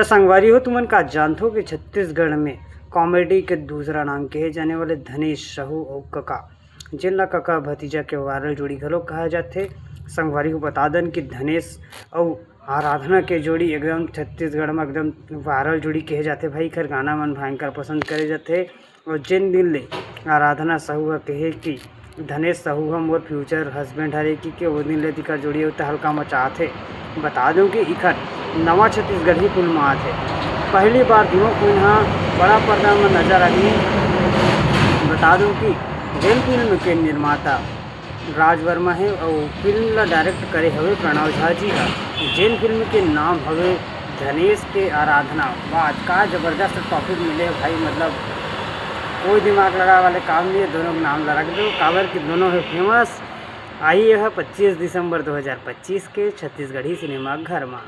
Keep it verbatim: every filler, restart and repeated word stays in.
त संगवारी हो, तुमन का जानथो कि छत्तीसगढ़ में कॉमेडी के दूसरा नाम कहे जाने वाले धनेश साहू अउ कका, जेन ला कका भतीजा के वायरल जोड़ी घलो कहा जाथे। संगवारी हो, बता दन कि धनेश अउ आराधना के जोड़ी एकदम छत्तीसगढ़ में एकदम वायरल जोड़ी कहे जाथे भाई। एकर गाना मन भयंकर पसंद करे जाथे। और जेन दिन ले आराधना साहू ह कहे कि धनेश साहू ह मोर फ्यूचर हस्बैंड हरे कि के, वो दिन ले तिकर जोड़ी उतना हल्का मचात हे। बता दूं कि इखर नवा छत्तीसगढ़ी फिल्म आत हे। पहली बार दोनों कोई ह बड़ा पर्दा में नजर आही। बता दूं कि जेन फिल्म के निर्माता राज वर्मा हे अउ फिल्म ला डायरेक्ट करे हवे प्रणव झा जी ह, जेन फिल्म के नाम हवे धनेश के आराधना। वाह, का जबरदस्त टॉपिक मिले हे भाई, मतलब कोई दिमाग लगा वाले काम नहीं है, दोनों के नाम ला रख दो, काबर कि दोनों है फेमस। आई यह पच्चीस दिसंबर दो हज़ार पच्चीस के छत्तीसगढ़ी सिनेमा घर में।